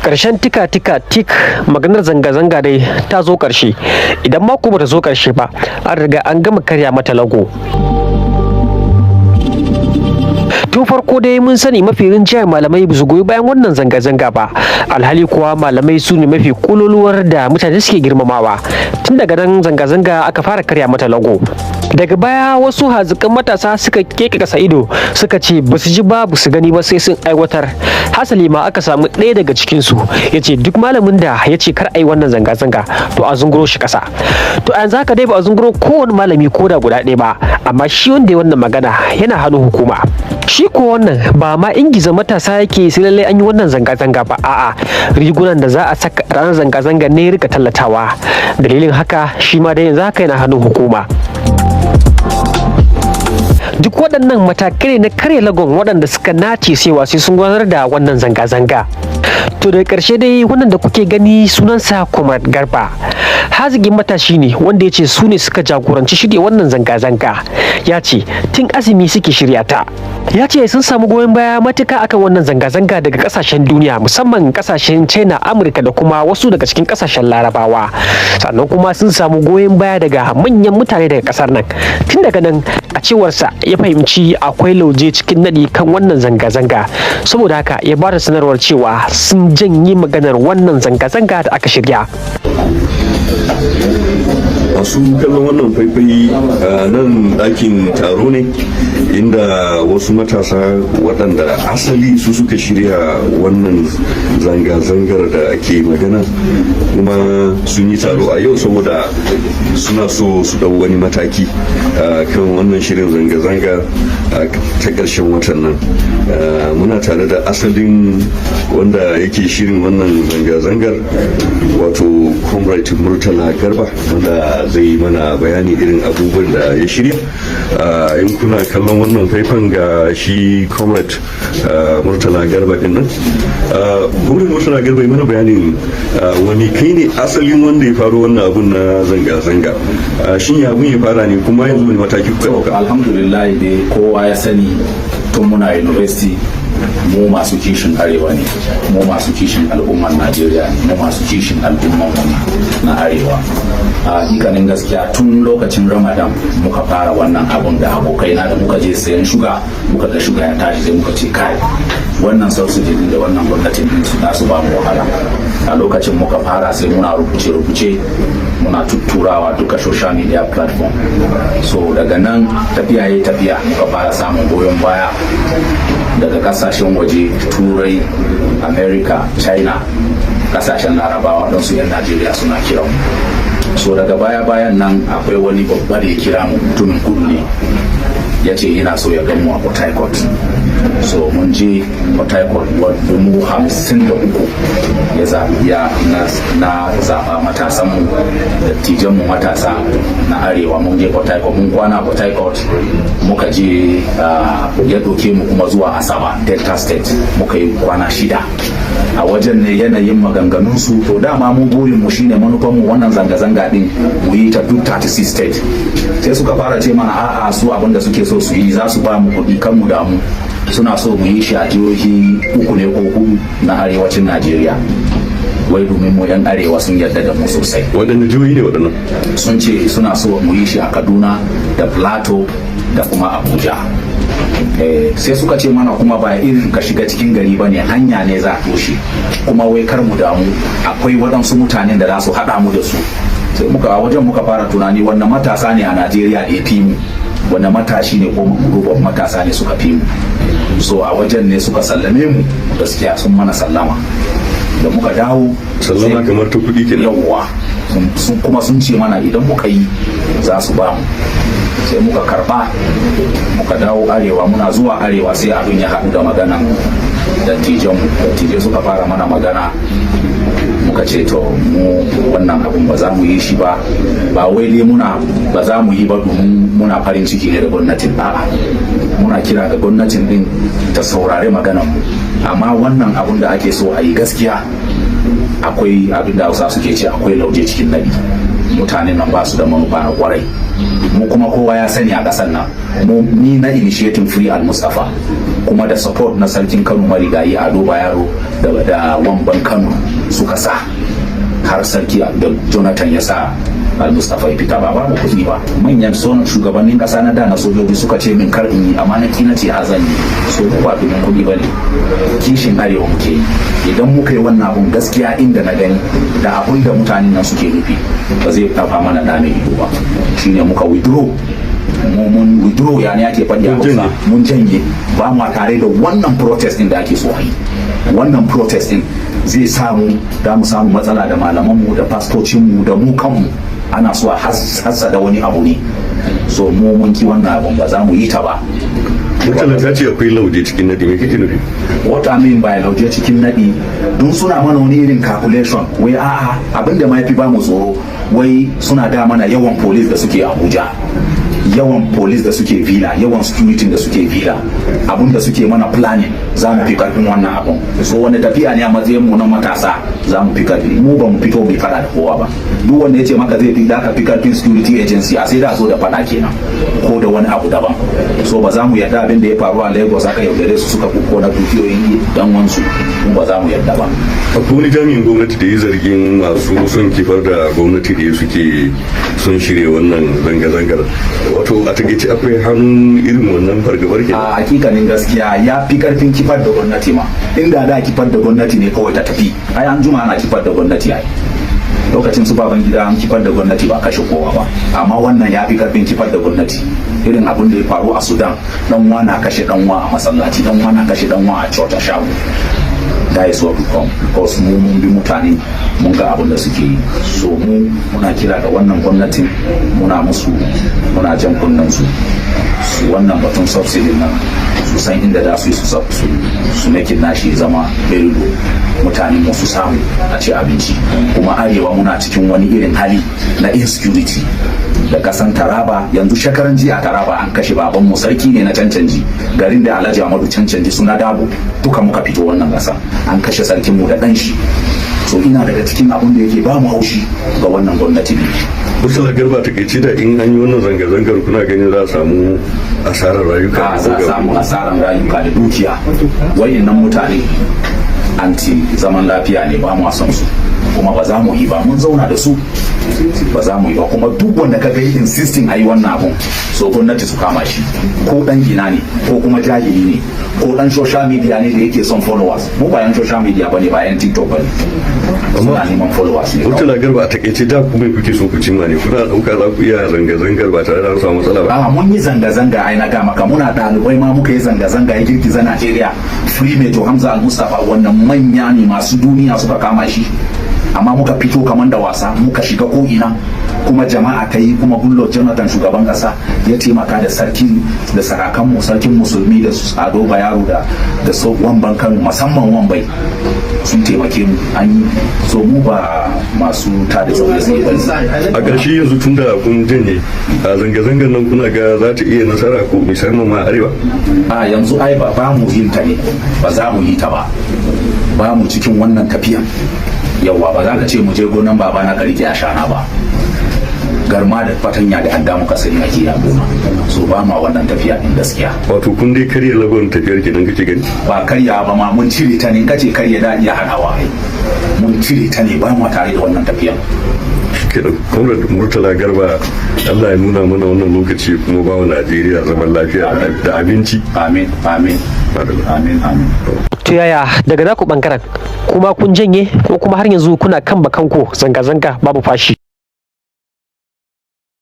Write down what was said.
Ƙarshen tika tika tik, maganar zanga-zanga dai ta zo ƙarshe. Idan mako bata zo ƙarshe ba, an riga an gama karya mata lago. Tun farko dai mun sani mafi rinjayen malamai ba su goyi bayan wannan zanga-zanga ba, alhali kuwa malamai su ne mafi kololuwar da mutane suke girmamawa. Tun daga nan zanga-zanga aka fara karya mata lago. Daga baya wasu hazikan matasa suka keke kasa ido, suka ce ba su ji ba, ba su gani ba, sai sun aiwatar. Hasali ma aka samu ɗaya daga cikinsu ya ce duk malamin da ya ce kar a yi wannan zanga-zanga, to a zunguro shi ƙasa. To a yanzu haka dai ba a zunguro kowane malami ko da guda ɗaya ba, amma shi wanda ya wannan magana yana hannun hukuma. Shi ko wannan ba ma ingiza matasa yake sai lallai an yi wannan zanga-zanga ba, a'a, rigunan da za a saka ranar zanga-zanga ne rika tallatawa. Dalilin haka shi ma dai yanzu haka yana hannun hukuma. Duk waɗannan matakai ne na karya lagon waɗanda suka nace cewa sai sun gudanar da wannan zanga-zanga. To daga ƙarshe dai, wannan da kuke gani sunansa Comrade Garba, haziƙin matashi ne wanda ya ce su ne suka jagoranci shirya wannan zanga-zanga. Ya ce tun azumi suke shirya ta. Ya ce sun samu goyon baya matuka akan wannan zanga-zanga daga kasashen duniya, musamman kasashen China, Amurka da kuma wasu daga cikin kasashen Larabawa. Sannan kuma sun samu goyon baya daga manyan mutane daga kasar nan. Tun daga nan, a cewarsa, ya fahimci akwai lauje cikin nadi kan wannan zanga-zanga. Saboda haka ya ba da sanarwar cewa sun janye maganar wannan zanga-zanga da aka shirya. Masu kallon wannan faifai, a nan ɗakin taro ne inda wasu matasa waɗanda asali su suka shirya wannan zanga-zangar da ake magana, kuma sun yi taro a yau saboda suna so su ɗau wani mataki kan wannan shirin zanga-zanga ta ƙarshen watan nan. Muna tare da asalin wanda yake shirin wannan zanga-zangar, wato Comrade Murtala Garba, wanda zai yi mana bayani irin abubuwan da ya shirya. In kuna kallon wannan faifan, ga shi Comrade Murtala Garba din nan. Comrade Murtala Garba, yi mana bayanin wani kai ne asalin wanda ya faro wannan abun na zanga-zanga. Shin ya abun ya fara ne, kuma yanzu wani mataki kuka ɗauka? Alhamdulillah dai, kowa ya sani tun muna university mu masu kishin arewa ne, mu masu kishin al'ummar Najeriya ne, mu masu kishin al'ummar na arewa. A hakikanin gaskiya, tun lokacin Ramadan muka fara wannan abun da abokaina. Da muka je sayan shuga, muka ga shuga ya tashi, sai muka ce, "Kai, wannan subsidy din da wannan gwamnatin din su su ba mu wahala." A lokacin muka fara, sai muna rubuce-rubuce, muna tutturawa duka social media platform. So daga nan tafiya ya tafiya, muka fara samun goyon baya daga kasashen waje, Turai, America, China, kasashen Larabawa, don su yan Najeriya suna kiran. So daga baya bayan nan akwai wani babba da ya kira mu, mutumin kudu ne, ya ce yana so ya gan mu a Port Harcourt. So mun je Port Harcourt, 53 ya ya na zaɓa, matasanmu, dattijanmu, matasa na arewa. Mun je Port Harcourt, mun kwana Port Harcourt. Muka je, ya ɗauke mu kuma zuwa Asaba, Delta State. Muka yi kwana 6 a wajen ne. Yanayin maganganunsu, to dama mu burin mu shine, manufan mu, wannan zanga-zanga din mu yi ta duk 36 state. Sai suka fara ce mana a'a, su abin da suke so su yi, za su ba mu kuɗi, kan mu damu, suna so mu yi shi a jihohi uku ne ko hudu na arewacin Najeriya, wai domin mu yan arewa sun yarda da mu sosai. Waɗanne jihohi ne waɗannan? Sun ce suna so mu yi shi a Kaduna da Plateau da kuma Abuja. Sai suka ce mana kuma ba irin ka shiga cikin gari ba ne, hanya ne za a toshe, kuma wai kar mu damu, akwai waɗansu mutanen da za su haɗa mu da su. Sai muka a wajen muka fara tunani, wannan matasa ne a Najeriya da ya fi mu, wannan matashi ne ko group of matasa ne suka fi mu? So a wajen ne suka sallame mu. Gaskiya sun mana sallama da muka dawo. Sallama kamar ta kuɗi kenan? Yawwa, sun kuma sun ce mana idan muka yi za su ba mu. Sai muka karba, muka dawo arewa. Muna zuwa arewa sai abin ya haɗu da magana dattijanmu. Dattijai suka fara mana magana. Muka ce, to, mu wannan abun ba za mu yi shi ba. Ba wai dai muna ba za mu yi ba domin muna farin ciki ne da gwamnatin, a'a, muna kira ga gwamnatin din ta saurari maganan mu, amma wannan abun da ake so a yi, gaskiya akwai abin da Hausa suke ce akwai lauje cikin nadi. Mutanen nan ba su da manufa na kwarai. Mu kuma kowa ya sani a ƙasar nan, mu ni na initiating Free Al Mustafa, kuma da support na Sarkin Kano Marigayi Ado Bayero da Wamban Kano suka sa har Sarki da Jonathan ya sa Al Mustafa ya fita. Ba mu kuɗi ba, manyan son shugabannin ƙasa na da na sojoji suka ce min kar in yi, amma na ki, na ce a zan yi. So mu ba domin kuɗi ba ne, kishin arewa muke yi. Idan muka yi wannan abun, gaskiya inda na gani da abun da mutanen nan suke nufi ba zai tafa mana da mai ido ba. Shine muka withdraw. Mu mun withdraw, ya ne ake faɗi a Hausa? Mun janye, ba mu tare da wannan protest din da ake so a yi. Wannan protest din zai samu da mu samu matsala da malamanmu da fastocinmu da mu kanmu. Ana so a hassada wani abu ne. So mu mun ki wannan abun, ba za mu yi ta ba. Murtala, ta ce akwai lauje cikin nadi, me kake nufi? What I mean by lauje cikin nadi, don suna mana wani irin calculation wai a'a, abinda ma yafi ba mu tsoro, wai suna da mana yawan police da suke Abuja, yawan police da suke Villa, yawan security da suke Villa, abin da suke mana planning, za mu fi karfin wannan abun. So wani tafiya ne a matsayin mu na matasa za mu fi karfi? Mu ba mu fito mu fada da kowa ba. Duk wanda ya ce maka zai fi da ka fi karfin security agency, a sai da zo da fada kenan ko da wani abu daban. So ba za mu yarda abin da ya faru a Lagos, aka yaudare su, suka kuko na dukiyoyin dan wansu, mu ba za mu yarda ba. Akwai wani jami'in gwamnati da ya zargin masu son kifar da gwamnati da suke son shirya wannan zanga-zangar. Wato a takaice akwai hannun irin wannan fargabar ke? A hakikanin gaskiya, ya fi karfin kifar da gwamnati ma. Inda da kifar da gwamnati ne kawai ta tafi, ai an juma ana kifar da gwamnati. Ai lokacin su Baban Gida an kifar da gwamnati, ba kashe kowa ba. Amma wannan ya fi karfin kifar da gwamnati. Irin abin da ya faru a Sudan, dan uwa na kashe dan uwa a masallaci, dan uwa na kashe dan uwa a church, a shago. That is what we come, because mu mun bi mutane, mun ga abin da suke yi. So mu muna kira ga wannan gwamnatin, muna musu, muna jan kunnen su, su wannan batun subsidy nan, su san inda za su yi su make nashi zama very low, mutane mu su samu a ci abinci. Kuma arewa muna cikin wani irin hali na insecurity da kasan Taraba. Yanzu shekaran jiya a Taraba an kashe baban mu, sarki ne na Cancanji, garin da Alhaji Amadu Cancanji suna dabo duka muka fito wannan kasa. An kashe sarkin mu da dan shi. So ina daga cikin abin da yake ba mu haushi ga wannan gwamnati ne. Murtala Garba, takaice da in an yi wannan zanga-zangar, kuna ganin za a samu asarar rayuka? A za a samu asarar rayuka da dukiya. Wayannan mutane anti zaman lafiya ne, ba mu son su, kuma ba za mu yi ba. Mun zauna da su, ba za mu yi ba. Kuma duk wanda ka ga insisting a yi wannan abun, so gwamnati su kama shi, ko dan gina ne, ko kuma jahili ne, ko dan social media ne da yake son followers. Mu ba yan social media bane, ba yan TikTok bane, suna neman followers ne. Murtala Garba, a takaice da ku mai kuke so ku cimma ne? Kuna dauka za ku iya zanga-zangar ba tare da an samu matsala ba? A mun yi zanga-zanga ai, na ga maka, muna ɗalibai ma muka yi zanga-zanga ya girgiza Najeriya. Free Major Hamza Al-Mustapha, wannan manya ne masu duniya suka kama shi, amma muka fito kamar da wasa, muka shiga ko'ina, kuma jama'a ta yi. Kuma Goodluck Jonathan, shugaban kasa, ya taimaka da sarki da sarakanmu, Sarkin Musulmi da Ado Bayero da Wamban Kano, musamman Wambai, sun taimake mu an yi. So mu ba masu tada zaune tsaye ba. A ƙarshe, yanzu tun da kun janye a zanga-zangar nan, kuna ga za ta iya nasara ko musamman ma arewa? A yanzu ai ba mu yin ta ne, ba za mu yi ta ba. Ba mu cikin wannan tafiyan. Yauwa, ba za ka ce mu je gonan baba na ka rike a shana ba. Garma da fatanya da adda muka sani ake a gona. So ba ma wannan tafiya din gaskiya. Wato kun dai karya lagon tafiyar kenan kake gani? Ba karya ba ma, mun cire ta ne. Kace karya da iya hanawa, ai mun cire ta ne, ba mu tare da wannan tafiyan. Kenan Comrade Murtala Garba, Allah ya nuna mana wannan lokaci, kuma ba wa Najeriya zaman lafiya da abinci. Amin, amin, amin, amin. To yaya daga naku bangaren kuma, kun janye ko kuma har yanzu kuna kan bakanku, zanga-zanga babu fashi?